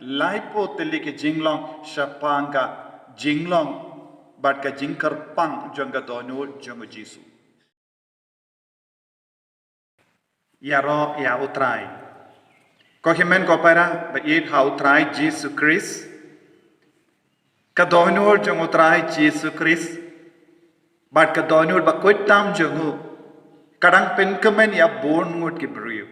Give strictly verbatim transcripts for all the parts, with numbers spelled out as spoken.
laiphew tylli ki jinglong shaphang ka jinglong bad ka jingkyrpang jong ka dohnud jong u Jisu. Ïaroh ïa u Trai. Ko hynmen ko para ba ïeit ha u Trai Jisu Khrist. Ka dohnud jong u Trai Jisu Khrist bad ka dohnud ba khuid tam jong u ka dang pynkmen ïa bun ngut ki briew.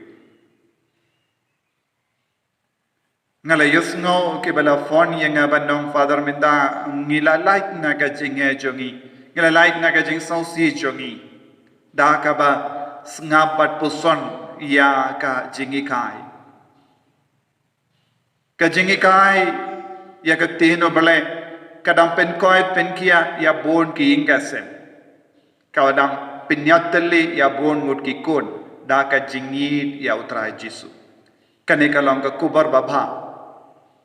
Nga la ïohsngew kiba la phone ïa nga ban ong, Father, mynta ngi la lait na ka jingeh jong ngi, ngi la lait na ka jingsngewsih jong ngi, da kaba sngap bad puson ïa ka jinghikai. Ka jinghikai ïa ka ktien u Blei ka dang pynkoit pynkhiah ïa bun ki ïing ki sem. Ka dang pynïatylli ïa bun ngut ki khun da ka jingïeit ïa u Trai Jisu. Kane ka long ka khubor babha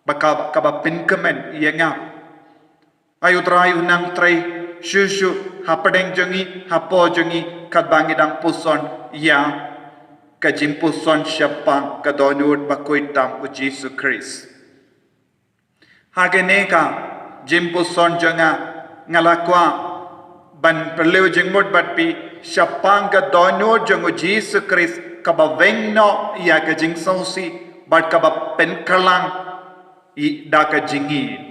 ba ka, kaba pynkmen ïa nga. Ai u Trai u nang trei shuh shuh hapdeng jong ngi, hapoh jong ngi, katba ngi dang puson ïa ka jingpuson shaphang ka dohnud ba khuid tam u Jisu Khrist. Ha kane ka jingpuson jong nga, nga la kwah ban pynlong jingmut bad phi shaphang ka dohnud jong u Jisu Khrist kaba weng noh ïa ka jingsngewsih bad kaba pynkhlaiñ ïa da ka jingïeit.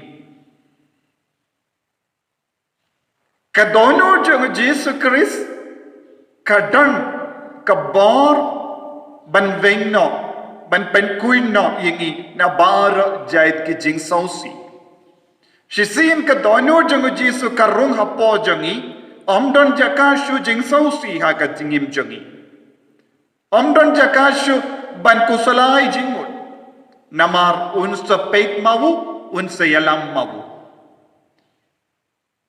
Ka dohnud jong u Jisu Khrist ka don ka bor ban weng noh, ban pynkhuid noh ïa ngi na baroh jait ki jingsngewsih. Shisien ka dohnud jong u Jisu ka rung hapoh jong ngi, ym don jaka shuh jingsngewsih ha ka jingim jong ngi. Ym don jaka shuh ban khuslai jingmut. Namar un sa peit ma u, un sa ïalam ma u.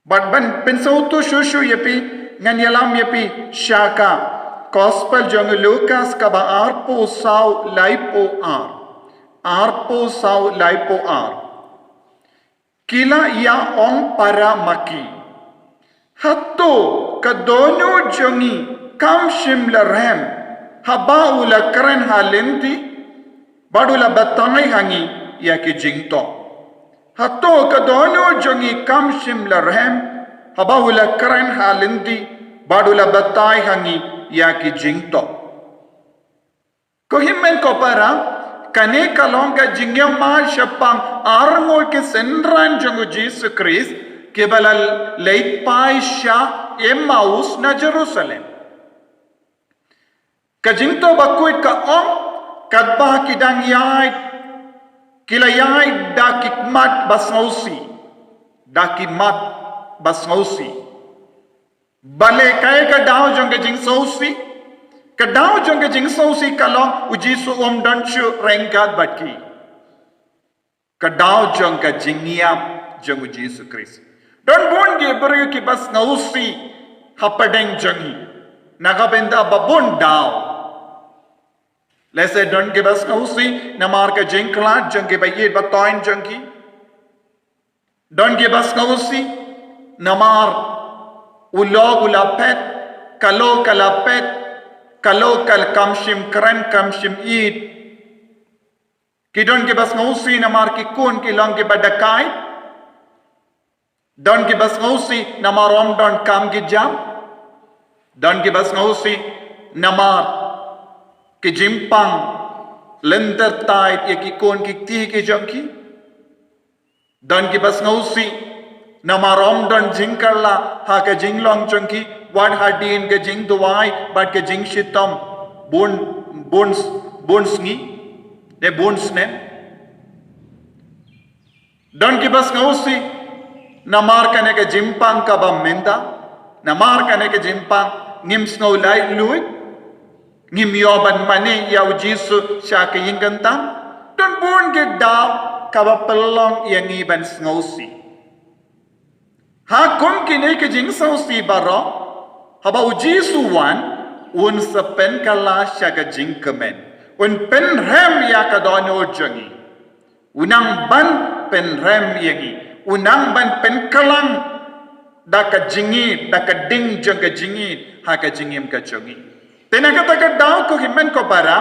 Bad ban pynsngewthuh shuh shuh ïa phi, ngan ïalam ïa phi sha ka Gospel jong u Lukas kaba arphew saw laiphew ar. Arphew saw laiphew ar. Ki la ïa ong para ma ki, hato ka dohnud jong ngi kam shym la rhem haba u la kren ha lynti bad u la batai ha ngi ïa ki jingthoh? Hato ka dohnud jong ngi kam shym la rhem haba u la kren ha lynti bad u la batai ha ngi ïa ki jingthoh? Ko hynmen ko para, kane ka long ka jingïamai shaphang arngut ki synran jong u Jisu Khrist kiba la leit phai sha Emmaus na Jerusalem. Ka jingthoh bakhuid ka ong, katba ki dang ïaid, ki la ïaid da ki khmat ba sngewsih, da ki khmat ba sngewsih. Balei kaei ka daw jong ka jingsngewsih? Ka daw jong ka jingsngewsih ka long u Jisu um don shuh ryngkat bad ki. Ka daw jong ka jingïap jong u Jisu Khrist. Don bun ki briew kiba sngewsih hapdeng jong ngi na ka bynta ba bun daw. Lehse don kiba sngewsih namar ka jingkhlad jong kiba ïeit ba thoiñ jong ki. Don kiba sngewsih namar u lok u la phet, ka lok ka la phet, ka lok ka kam shym kren kam shym ïeit. Ki don kiba sngewsih namar ki khun ki long kiba dakai. Don kiba sngewsih namar ym don kam ki jam. Don kiba sngewsih namar ki jingpang lynter tait ïa ki khun ki kti ki jong ki. Don kiba sngewsih namar ym don jingkylla ha ka jinglong jong ki, wat hadien ka jingduwai bad ka jingshitom bun, bun, bun sngi ne bun snem. Don kiba sngewsih namar kane ka jingpang kaba mynta, namar kane ka jingpang ngim sngew laitluid, ngim ïoh ban mane ïa u Jisu sha ka ïing kyntang. Don bun ki daw kaba pynlong ïa ngi ban sngewsih. Ha kum kine ki jingsngewsih baroh, haba u Jisu wan, un sa pynkylla sha ka jingkmen, un pynrhem ïa ka dohnud jong ngi. U nang ban pynrhem ïa ngi, u nang ban pynkhlaiñ da ka jingïeit, da ka ding jong ka jingïeit ha ka jingim ka jong ngi. Te na kata ka daw ko hynmen ko para,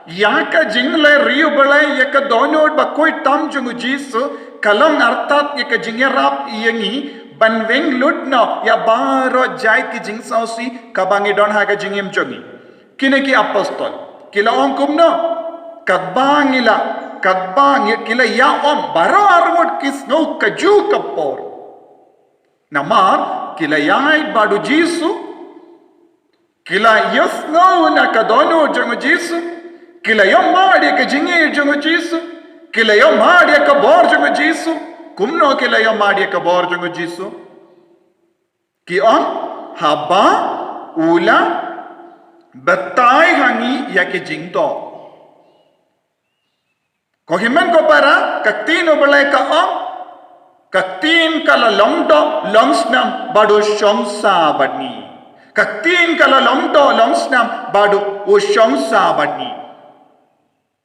Ïa ka jingleh ri U Blei ïa ka dohnud bakhuid tam jong U Jisu, ka long artat ïa ka jingïarap ïa ngi, ban weng lut noh ïa baroh jait ki jingsngewsih kaba ngi don ha ka jingim jong ngi. Kine ki apostol ki la ong kumno? Katba ngi la, katba ngi ki la ïa ong, baroh arngut ki sngew kajuh ka por. Namar ki la ïaid bad U Jisu, ki la ïohsngew na ka dohnud jong U Jisu, ki la ïohmad ïa ka jingïeit jong U Jisu, ki la ïohmad ïa ka bor jong U Jisu. Kumno ki la ïohmad ïa ka bor jong U Jisu? Ki ong, haba u la batai ha ngi ïa ki jingdoh. Ko hynmen ko para, ka ktien U Blei ka ong, ka ktien ka la long doh long snam bad u shong sah bad ngi. Ka ktien ka la long doh long snam bad u shong sah bad ngi.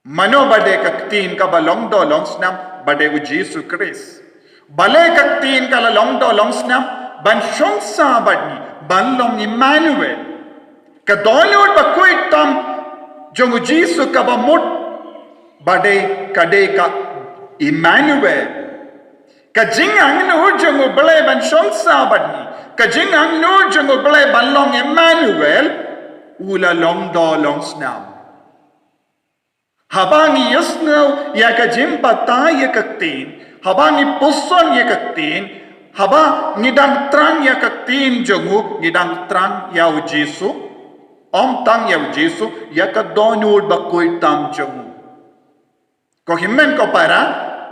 Mano ba dei ka ktien kaba long doh long snam? Ba dei U Jisu Khrist. Balei ka ktien ka la long doh long snam ban shong sah bad ngi, ban long Immanuel? Ka dohnud bakhuid tam jong U Jisu kaba mut ba dei, ka dei ka Immanuel. Ka jingangnud jong U Blei ban shong sah bad ngi, ka jingangnud jong U Blei ban long Immanuel, u la long doh long snam. Haba ngi ïohsngew ïa ka jingbatai ïa ka ktien, haba ngi puson ïa ka ktien, haba ngi dang thrang ïa ka ktien jong u, ngi dang thrang ïa U Jisu, ym tang ïa U Jisu, ïa ka dohnud bakhuid tam jong u. Ko hynmen ko para,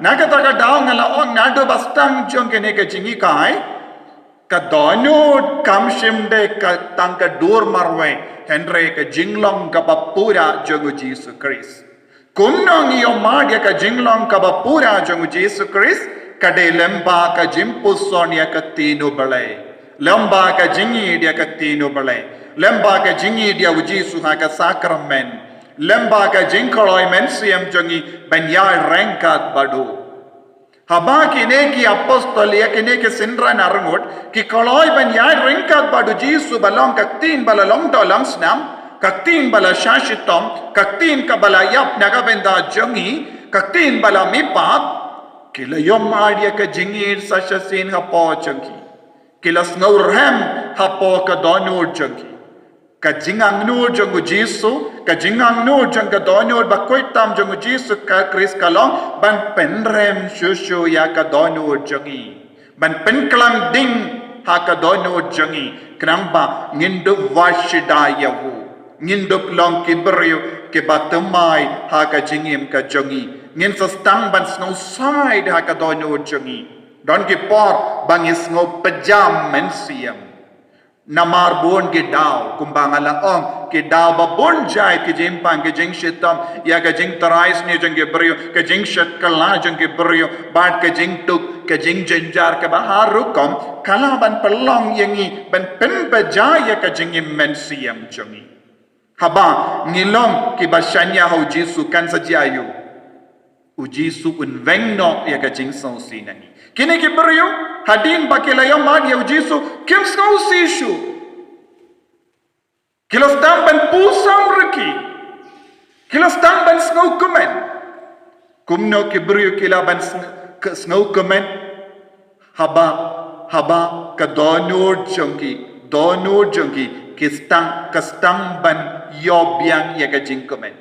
na kata ka daw nga la ong naduh ba sdang jong kane ka jinghikai, ka dohnud kam shym dei ka tang ka dur marwei, hynrei ka jinglong kaba pura jong U Jisu Khrist. Kumno ngi ïohmad ïa ka jinglong kaba pura jong U Jisu Khrist? Ka dei lyngba ka jingpuson ïa ka ktien U Blei, lyngba ka jingïeit ïa ka ktien U Blei, lyngba ka jingïeit ïa U Jisu ha ka sakramen, lyngba ka jingkloi mynsiem jong ngi ban ïaid ryngkat bad u. Haba kine ki apostol ïa kine ki synran arngut ki kloi ban ïaid ryngkat bad U Jisu ba long ka ktien ba la long doh long snam, ka ktien ba la shah shitom, ka ktien kaba la ïap na ka bynta jong ngi, ka ktien ba la mihpat, ki la ïohmad ïa ka jingïeit sa shisien hapoh jong ki. Ki la sngewrhem hapoh ka dohnud jong ki. Ka jingangnud jong U Jisu, ka jingangnud jong ka dohnud bakhuid tam jong U Jisu Khrist ka long ban pynrem shuh shuh ïa ka dohnud jong ngi, ban pynkhlaiñ ding ha ka dohnud jong ngi, khnang ba ngin dup wad shai ïa u, ngin dup long ki briew kiba thymmai ha ka jingim ka jong ngi, ngin sa sdang ban sngewsih ha ka dohnud jong ngi. Don ki por ba ngi sngew pjam mynsiem. Namar bun ki daw, kumba nga la ong, ki daw ba bun jait ki jingpang, ki jingshitom ïa ka jingtharai sniew jong ki briew, ka jingshit kylla jong ki briew, bad ka jingtuk, ka jingjynjar kaba har rukom, ka lah ban pynlong ïa ngi ban pynpjam ïa ka jingim mynsiem jong ngi. Haba ngi long kiba shaniah ha U Jisu kan sa jia aïu? U Jisu un weng noh ïa ka jingsngewsih na ngi. Kine ki briew, hadien ba ki la ïohmad ïa U Jisu, kim sngewsih shuh. Ki la sdang ban pyrshang riki. Ki la sdang ban sngewkmen. Kumno ki briew ki lah ban sngewkmen? Haba, haba ka dohnud jong ki, dohnud jong ki, ki sdang, ka sdang ban ïoh biang ïa ka jingkmen.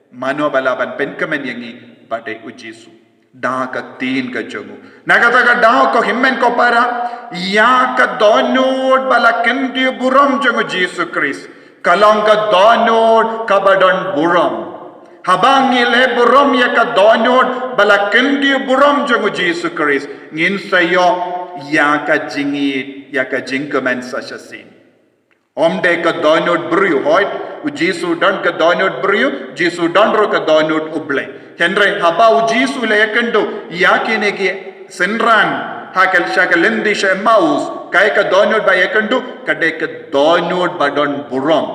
Mano ba lah ban pynkmen ïa ngi? Ba dei U Jisu da ka ktien ka jong u. Na kata ka daw, ko hynmen ko para, ïa ka dohnud ba la kyntiew burom jong U Jisu Khrist, ka long ka dohnud kaba don burom. Haba ngi leh burom ïa ka dohnud ba la kyntiew burom jong U Jisu Khrist, ngin sa ïoh ïa ka jingïeit, ïa ka jingkmen sa shisien. Ym dei ka dohnud briew, hooid, U Jisu don ka dohnud briew, U Jisu don ruh ka dohnud U Blei. Hynrei haba U Jisu u la ïakynduh ïa kine ki synran ha ka, sha ka lynti sha Emmaus, kaei ka dohnud ba ïakynduh? Ka dei ka dohnud ba don burom,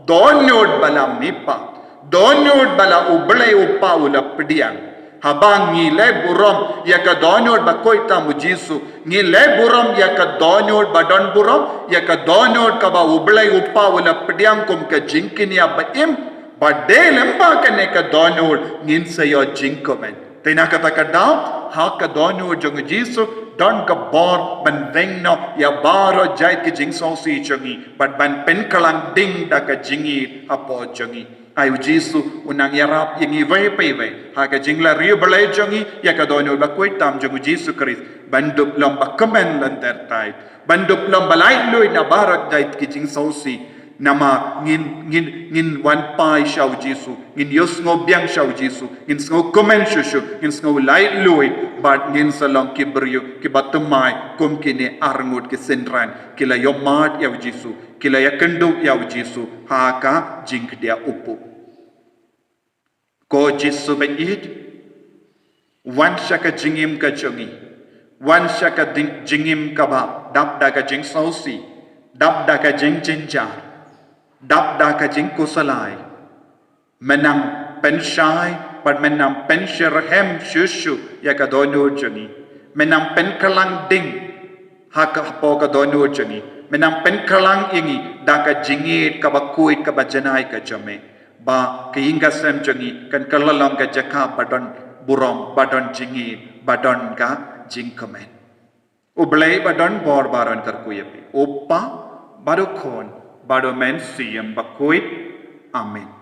dohnud ba la mihpat, dohnud ba la U Blei U Kpa u la pdiang. Haba ngi leh burom ïa ka dohnud bakhuid tam U Jisu, ngi leh burom ïa ka dohnud ba don burom, ïa ka dohnud kaba U Blei U Kpa u la pdiang kum ka jingkñia ba im, Ba dei lem ba kane ka dohnud ngin sa ïoh jingkmen. Te na kata ka daw, ha ka dohnud jong u Jisu, don ka bor ban weng noh ïa baroh jait ki jingsngewsih jong ngi, bad ban pynkhlaiñ ding da ka jingïeit hapoh jong ngi. Ai u Jisu u nang ïarap ïa ngi iwei pa iwei ha ka jingleh riewblei jong ngi, ïa ka dohnud ba khuid tam jong u Jisu Khrist, ban dup long ba kmen lynter tai, ban dup long ba laitluid na baroh jait ki jingsngewsih. Namar ngin, ngin, ngin wan phai sha u Jisu, ngin ïohsngew biang sha u Jisu, ngin sngewkmen shuh shuh, ngin sngew laitluid, bad ngin sa long ki briew kiba thymmai kum kine arngut ki synran, ki la ïohmad ïa u Jisu, ki la ïakynduh ïa u Jisu ha ka jingkhyndiat u pop. Ko Jisu ba ïeit, wan sha ka jingim ka jong ngi, wan sha ka ding-, jingim kaba dap da ka jingsngewsih, dap da ka jingjynjar, dap da ka jingkhuslai. Men nang pynshai bad men nang pynsyrhem shuh shuh ïa ka dohnud jong ngi. Men nang pynkhlaiñ ding ha ka, hapoh ka dohnud jong ngi. Men nang pynkhlaiñ ïa ngi da ka jingïeit kaba khuid kaba janai ka jong me, ba ka ïing ka sem jong ngi kan kylla long ka jaka ba don burom, ba don jingïeit, ba don ka jingkmen. U Blei ba don bor ba un kyrkhu ïa phi, u Kpa bad u Khun bad u Mynsiem Bakhuid. Amen.